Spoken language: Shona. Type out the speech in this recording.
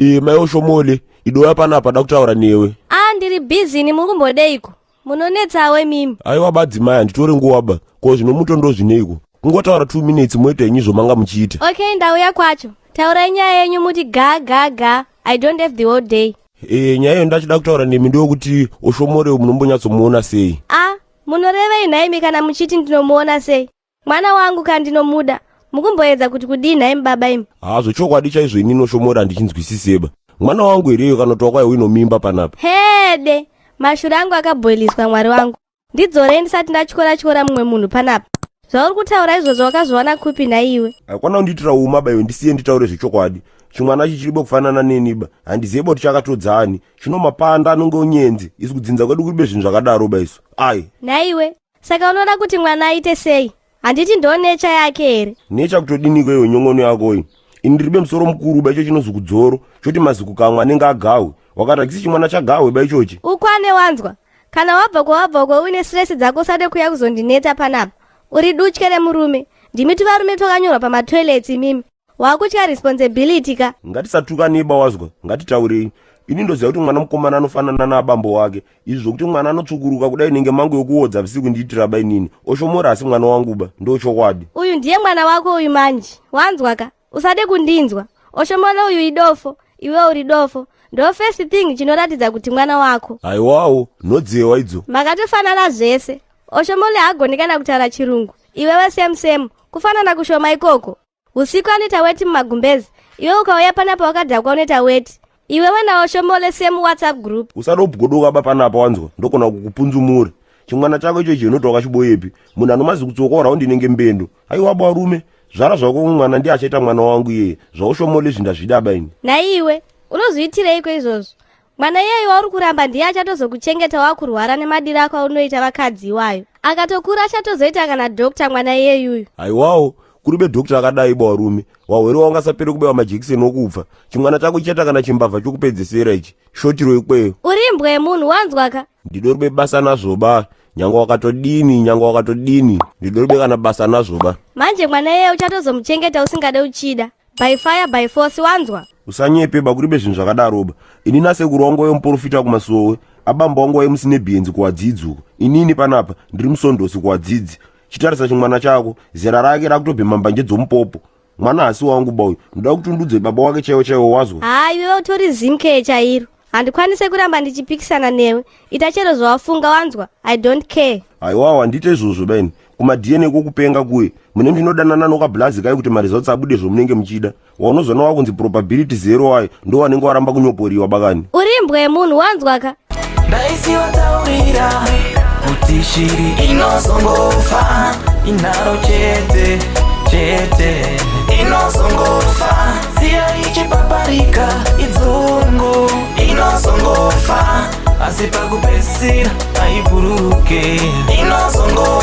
E, mai Oshomole, idoya panapa da kutaura newe. A, ndiri busy ni, muri kumbodeiko? Munonetsawo imimi. Aiwa badzimai, handitori nguva ba. Ko zvino mutondo zvineiko? Kungotaura 2 minutes moita henyu zvomanga muchiita. Okay, ndauya kwacho. Taurai nyaya yenyu muti ga ga ga. I don't have the whole day. E, nyaya iyo ndachida kutaura nemi ndeyokuti Oshomole munombonyatsomuona sei? A, munorevei nhaimi kana muchiti ndinomuona sei? Mwana wangu kandinomuda. Mukumboedza kuti kudii nhaimi baba imi? Ha, zvechokwadi chaizvo inini Oshomole handichinzwisiseba. Mwana wangu hereyo kana kuti wakwai uinomimba panapa? Hede, mashura angu akabhoiliswa mwari wangu. Ndidzorei ndisati ndatyora-tyora mumwe munhu panapa. Zvauri kutaura izvozvo wakazviwana kupi nhaiwe? Haikwana kundiitira uma ba iwe, ndisiye nditaure zvechokwadi. Chimwana ichi chiribo kufanana neni ba. Handizive kuti chakatodzani. Chino mapanda anonge unyenzi. Isu kudzinza kwedu kuribe zvinhu zvakadaro ba isu. Ai. Nhaiwe, saka unoda kuti mwana aite sei? Handiti ndo nature yake here? Nature kutodiniko iwe nyongono yako iyi? Ini ndiribe musoro mukuru ba, icho chinozi kudzoro. Choti maziku kamwe anenge agahwe. Wakati hakisi chimwana chagahwe ba ichochi. Ukwane wanzwa. Kana wabva kwawabva uko uine stress dzako usade kuya kuzondinetsa panapa. Uri dutye remurume. Ndimi tuvarume twakanyorwa pamatoilets imimi. Wakutya responsibility ka. Ngatisatukanei ba wazwa, ngatitaurei. Ini ndoziva kuti mwana mukomana anofanana naabambo wake. Izvi zvokuti mwana anotsvukuruka kudai nenge mangu yokuodza visi kundiitira ba inini. Oshomora asi mwana wangu ba, ndo chokwadi. Uyu ndiye mwana wako uyu manje. Wanzwa ka? Usade kundinzwa. Oshomole uyu idofo, iwe uri dofo. Ndo first thing chinoratidza kuti mwana wako. Haiwawo, nhodzewa idzo. Makatofanana zvese. Oshomole haagoni kana kutaura chirungu. Iwewe same same. Kufanana kushoma ikoko. Usiku anoita weti mumagumbezi. Iwe ukauya panapa wakadhakwa unoita weti. Iwewe naOshomole same WhatsApp group. Usada kubgodoka ba panapa wanzwa, ndokona kukupunzumura. Chimwana chako icho chinoti wakachiboyepi. Munhu anomazi kutsoka raundi inenge mbendo. Aiwa ba varume, zvara zvako mwana ndiye achaita mwana wangu iyeye. ZvaOshomole izvi ndazvida ba ini. Naiwe, unozoitireiko izvozvo? Mwana iyeyu wauri kuramba ndiye achatozokuchengeta wakurwara nemadiro ako aunoita vakadzi iwayo. Akatokura achatozoita kana doctor mwana iyeyuyu. Haiwawo, kuribe doctor akadai ba varume. Wahwere wangasapere kubewa majekiseni okubva. Chimwana chako chichaita kana chimbavha chokupedzesera ichi. Shotiro ikweyo. Uri imbwa yemunhu wanzwa ka? Ndidoribe basa nazvo ba. Nyangwe wakatodini, nyangwe wakatodini. Ndidoribe kana basa nazvo ba. Manje mwana iyeye uchatozomuchengeta usingade uchida. By fire by force wanzwa? Usanyepe ba, kuribe zvinhu zvakadaro ba. Ini nasekuru wangu waive muprofita kumasowe. Abambo wangu waive musine kuwadzidzi uko. Inini panapa ndiri musondosi kuwadzidzi. Chitarisa chimwana chako, zera rake rakutobhema mbanje dzomupopo. Mwana hasi wangu ba uyu. Ndoda kuti undudze baba wake chaiwo chaiwo wazwa. Haa iwewe utori zimke chairo. Handikwanise kuramba ndichipikisana newe. Ita chero zvawafunga wanzwa. I don't care. Haiwawa, handiite izvozvo baini. Kuma DNA kokupenga kuye. Mune muchinodanana nokablazi kai kuti maresults abude zvomunenge muchida. Waunozoona wakunzi probability zero ayo ndo wanenge waramba kunyoporiwa bakani. Uri imbwa yemunhu wanzwa ka? Ndaisivataurira kuti shiri inozongofa inharo chete chete, inozongofa ziya ichipaparika idzungu, inozongofa asi pakupedzisira haibhururuke inozongofa.